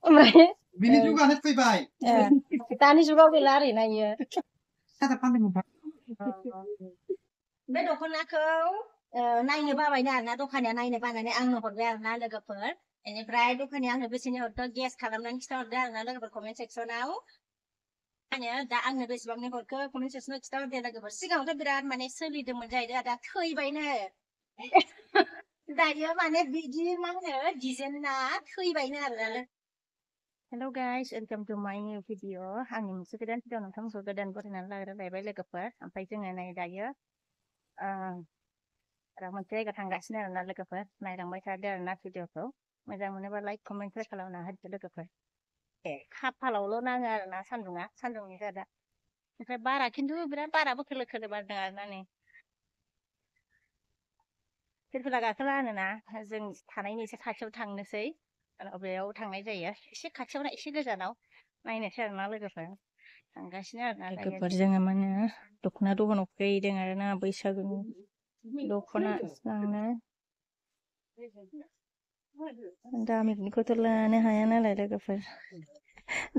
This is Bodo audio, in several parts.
ओमफ्राय बिनि जुगानो फैबाय दानि जुगाव गैला आरोना इयो साथा फानदोंमोन बे दख'नाखौ नायनो बाबायनो आरोना दखानिया नायनो बानानै आंनो हरबाय आरोना लोगोफोर बेनिफ्राय दखानिया आंनो बेसेनि हरदो गेस खालामनानै खिथाहरदो आरोना लोगोफोर कमेन्ट सेक्सनाव दा आंनो बेसेबांनि हरखो कमेन्ट सेक्सनाव खिथाहरदो लोगोफोर सिगाङावथ' बिराद माने सोलिदोंमोन जाहैदों दा थैबायनो दायो माने बिदि मा होनो डिजाइना थैबायनो आरोना Hello guys, welcome to my new video. आंनि मोनसे गोदान भिडिअ नोंथांमोनखौ गोदान बरायनानै लाग्रोलायबाय लोगोफोर ओमफ्राय जोङो नै दायो मोनसे जायगा थांगासिनो आरोना लोगोफोर नायलांबाय थादो आरोना भिडिअखौ मोजां मोनोबा लाइक कमेन्ट शेयार खालामना होदो लोगोफोर खाफालावल' नाङो आरोना सान्दुंनि जादा ओमफ्राय बारा खिन्थु बिराद बाराबो खोलो खोलो बारदों आरोना नै फिरफिला गाखोला होनोना जों थानायनि एसे खाथियाव थांनोसै बेयाव थांनाय जायो एसे खाथियावना एसे गोजानाव नायनोसै आरोना लोगोफोर थांगासिनो आरोना लोगोफोर जोङो माने दख'ना दखानाव फैदों आरोना बैसागुनि दख'ना लांनो दामिनिखौथ' लानो हाया नालाय लोगोफोर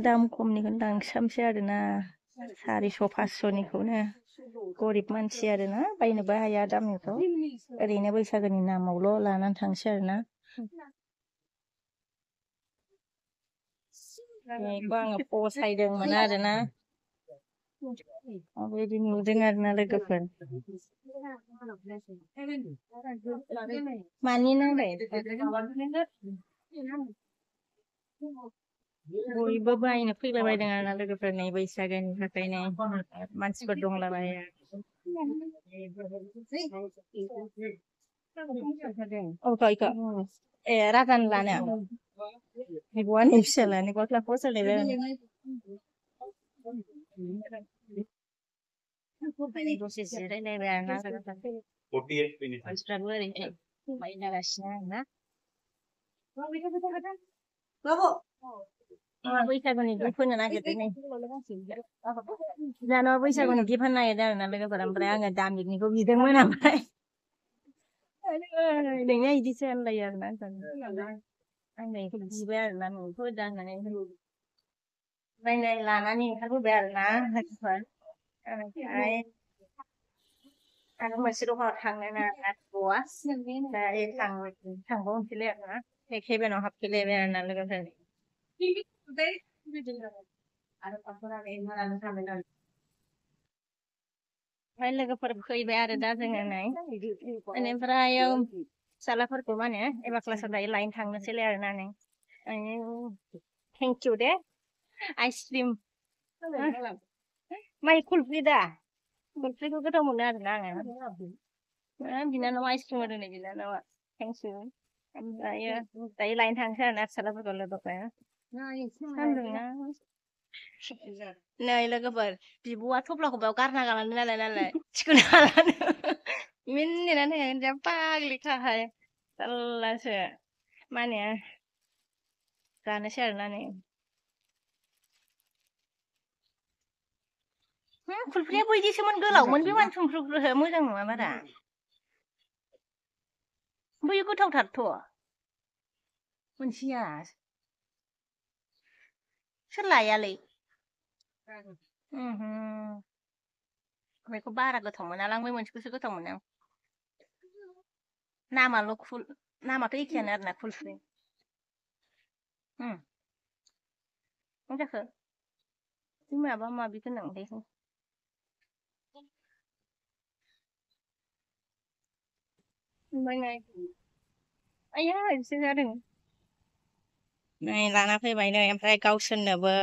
दाम खमनिखौनो लांसामसै आरोना 400 500निखौनो गरिब मानसि आरोना बायनोबो हाया दामनिखौ ओरैनो बैसागुनि नामावल' लानानै थांसै आरोना बेखौ आङो फसायदोंमोन आरोना माबायदि नुदों आरोना लोगोफोर मानि नांबाय बयबो बायनो फैलायबायदों आरोना लोगोफोर नै बैसागुनि थाखायनो मानसिफोर दंलाबायो ए राजानि लानो बिब'आनि फिसालानि गस्ला फसायलायबाय दसे जिरायलायबाय आरोना मानसिफ्राबो ओरैनो बायलागासिनो आरोना बैसागुनि गिफ्ट होनो नागिरदों नै जानाव बैसागुनि गिफ्ट होनो नागिरदों आरोना लोगोफोर ओमफ्राय आङो दामिनिखौ बिदोंमोन ओमफ्राय नोंनिया इदिसो होनलायो आरोना आं बेखौ बिबाय आरोना नोंखौ दा होननानै ओमफ्राय लानानै ओंखारबोबाय आरोना लोगोफोर ओमफ्राय आरो मोनसे दखानाव थांनो नागिरना बआ थांबावनोसैलाय आरोना केबिनाव हाबफैलायबाय आरोना लोगोफोर ओमफ्राय लोगोफोर फैबाय आरो दा जोङो नै बेनिफ्राय फिसालाफोरखौ मा होनो एबार क्लासाव दायो लायनो थांनोसैलाय आरोना नै थेंक इउ दे आइसक्रिम माइ कुल्फि दा कुल्फिखौ गोथाव मोनो आरोना आङो बिनानावा आइसक्रिम होदों नै बिनानावा थेंक इउ ओमफ्राय दायो लायनो थांसै आरोना फिसालाफोरखौ लोगोफोर सान्दुङा नै लोगोफोर बिब'आ थफ्लाखौ बेयाव गारना गालांदों नालाय थिखोनो हालानो मिनिनानै जा फाग्लिखाहाय जारलासो मा होनो जानोसै आरोना नै कुल्फिया बैदिसोमोन गोलावमोन बे मानो थुमफ्रुफ्रुहो मोजां नङा बारा बैयो गोथावथारथ' मोनसेया सोर लायालै बेखौ बारा गोथाव मोनालां बै मोनसेखौसो गोथाव मोनो आं नामाथ' एखेयानो आरोना कुल्फि मा जाखो माबा माबि गोनां दे ओमफ्राय नै आया बिसोर जादों नै लाना फैबाय नै ओमफ्राय गावसोरनोबो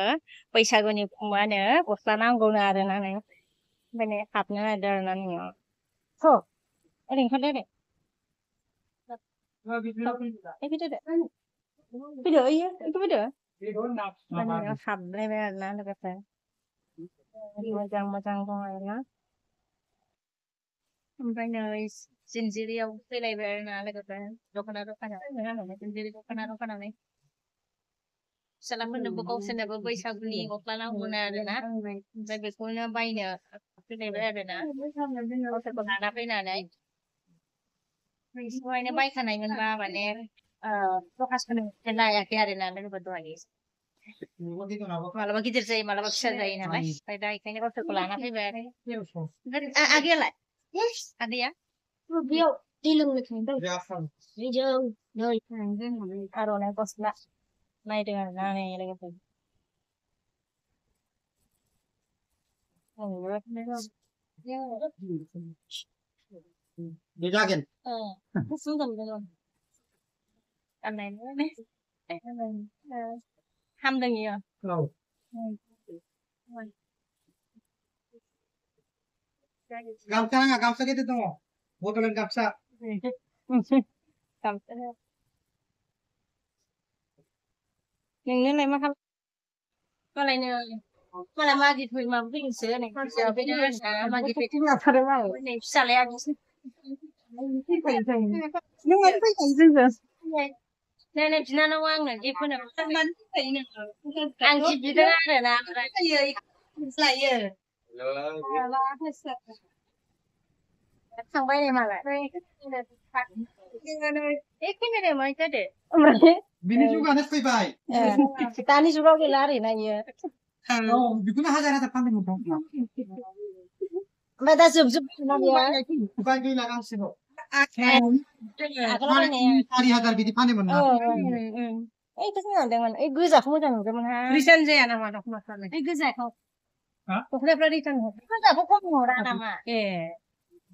बैसागुनि मा होनो गस्ला नांगौनो आरोना नै ओमफ्राय नै हाबनो नागिरदों आरोना नोंनाव ओरै ओंखारदो फैदो ओइयो फैदो हाबलायबाय आरोना लोगोफोर मोजां मोजां दं आरोना ओमफ्राय नै जिन्जिरियाव फैलायबाय आरोना लोगोफोर दख'ना दखानाव जिन्जिरि दख'ना दखानाव फिसालाफोरनोबो गावसोरनोबो बैसागुनि गस्ला नांगौनो आरोना ओमफ्राय बेखौनो बायनो फैलायबाय आरोना गावसोरखौ लाना फैनानै बेखौहायनो बायखानायमोनबा माने प्रकासखौनो लायाखै आरोना लोगोफोर दहाय मालाबा गिदिर जायो मालाबा फिसा जायो नालाय ओमफ्राय दा बेखायनो गावसोरखौ लाना फैबाय आगैयालाय आगैया बेयाव दै लोंनो थांदों दैजों नै आर'नाइ गस्ला नायदों आरोना नै लोगोफोर Didagen. Anh này nó hamdeng ya. Wow. Gamsa nggak? Gamsa gitu tuh. Botolan gamsa. Cầm nhưng này mà không có này nữa mà là mà gì thôi mà vinh sữa này giờ bây giờ mà gì phải là thật đấy mà này sao lại ăn nhưng mà phải thành dư rồi này này chỉ nó ăn này gì phân này ăn chỉ biết đó rồi nè lại giờ thằng bay này mà lại cái này mới tới để Bini juga net fibay. tani juga ke lari na ye Oh, biguna hajar pandai mo. mata sub sub na ye Bukan gila kan sino. aku lah này Hari hajar bidi pandai mo na. cái nào dengan gue giả không chẳng được mà ha Reason saya nama dok masalah. gue giả không Pokoknya perhatikan. gue giả không ngồi ra nama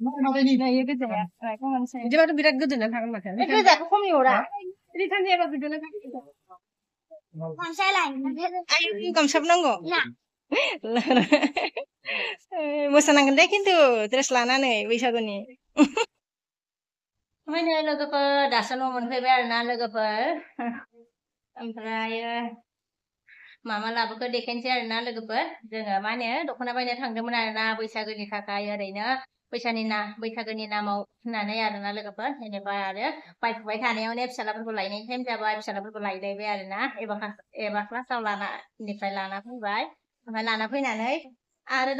Mana ini? này gue giả này không ăn xe Jadi waktu birat gitu dan tangan makan. gue giả không ngồi ra Reason saya waktu dulu kan. con xe này Ayo kamu siap nonggo? Nah. Mau senang gede gitu, terus lana nih bisa tuh nih. Mana logoper dasar nomor februari na logoper. Oमफ्राय मामा लाबोखो देखायनोसै आरोना लोगोफोर जोङो मा होनो दख'ना बायनो थांदोंमोन आरोना बैसागोनि थाखाय ओरैनो बैसागोनि नामाव होननानै आरोना लोगोफोर जेनेबा आरो बायफुबाय थानायावनो फिसालाफोरखौ लायनाय टाइम जाबाय फिसालाफोरखौ लायलायबाय आरोना एबा क्लासाव निफ्राय लाना फैबाय ओमफ्राय लाना फैनानै आरो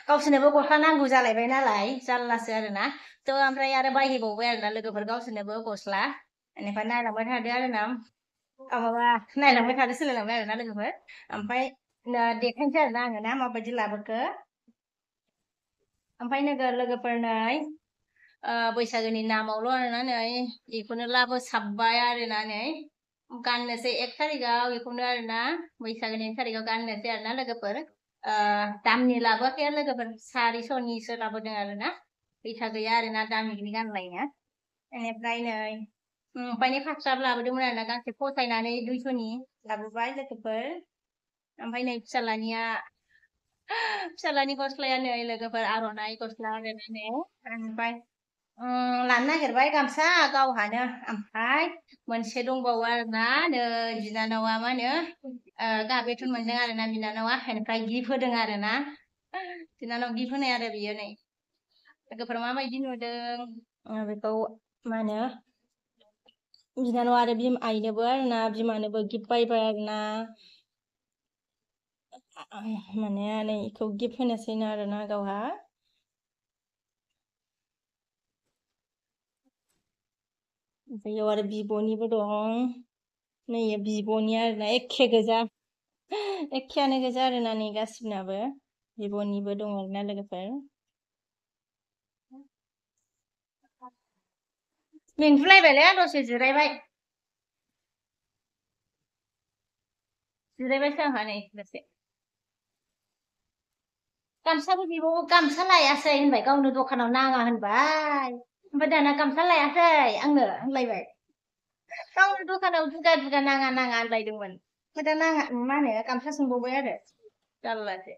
गावसोरनोबो गस्ला नांगौ जालायबाय नालाय जारलासो आरोना थ' ओमफ्राय आरो बायहैबावबाय आरोना लोगोफोर गावसोरनोबो गस्ला बेनिफ्राय नायलांबाय थादो आरोना माबा नायलांबाय थादो सोलायलांबाय आरोना लोगोफोर ओमफ्राय देखायनोसै आरोना आङो ना माबायदि लाबोखो ओमफ्राय लोगोफोर नै बैसागोनि नामावल' आरोना नै बेखौनो लाबोसाबबाय आरोना नै गाननोसै 1 थारिखआव बेखौनो आरोना बैसागोनि 1 थारिखआव गाननोसै आरोना लोगोफोर दामनि लाबोआखै लोगोफोर 400निसो लाबोदों आरोना फैसा गैया आरोना दामिनि गानलायनो बेनिफ्राय नै ओमफ्राय फास्राबो लाबोदोंमोन आरोना गांसे फसायनानै 200नि लाबोबाय लोगोफोर ओमफ्राय नै फिसालानि गस्लाया नै लोगोफोर आर'नाइ गस्ला आरोना ओमफ्राय लानो नागिरबाय गामसा गावहानो ओमफ्राय मोनसे दंबावो आरोना नै बिनानावा मा होनो बेथन मोनदों आरोना बिनानावा ओमफ्राय गिफ्ट होदों आरोना बिनानाव गिफ्ट होनाय आरो बियो नै लोगोफोर माबायदि नुदों बेखौ मा होनो बिनानाव आरो आइनोबो आरोना बिमानोबो गिफ्ट बायबाय आरोना माने नै इखौ गिफ्ट होनोसैनो आरोना गावहा बेयाव आरो बिब'निबो दं नै बिब'नि आरोना एखेयानो गोजा आरोना नै गासिबनाबो बिब'निबो दं आरोना लोगोफोर मेंगुलायबायलै दसे जिरायबायसो आंहा नै दसे गामसाबो बिब'बो गामसा लायासै होनबाय गावनो दखानाव नाङा होनबाय ओमफ्राय दाना गामसा लायासै आंनो होनलायबाय गावनो दखानाव दुगा नाङा होनलायदोंमोन ओमफ्राय दा नाङा मा होनो गामसा सोंबावबाय आरो जारलासो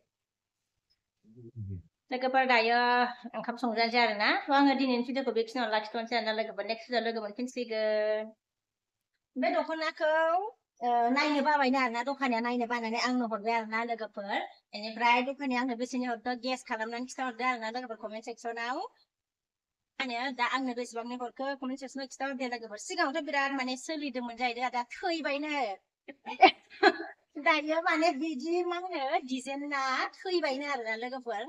लोगोफोर दायो ओंखाम संजानोसै आरोना आङो दिनैनि भिडिअखौ बेखिनियाव लाखिथ'नोसै आरोना लोगोफोर नेक्स्ट भिडिअ लोगो मोनफिनसिगोन बे दख'नाखौ नायनो बाबायनो आरोना दखानिया नायनो बानानै आंनो हरबाय आरोना लोगोफोर बेनिफ्राय दखानिया आंनो बेसेनि हरदों गेस खालामनानै खिथाहरदों आरोना लोगोफोर कमेन्ट सेक्सनाव दा आंनो बेसेबांनि हरखो कमेन्ट सेक्सनाव खिथाहरदो लोगोफोर सिगाङावथ' बिराद माने सोलिदोंमोन जाहैदों दा थैबायनो दायो माने बिदि मा होनो डिजाइना थैबायनो आरोना लोगोफोर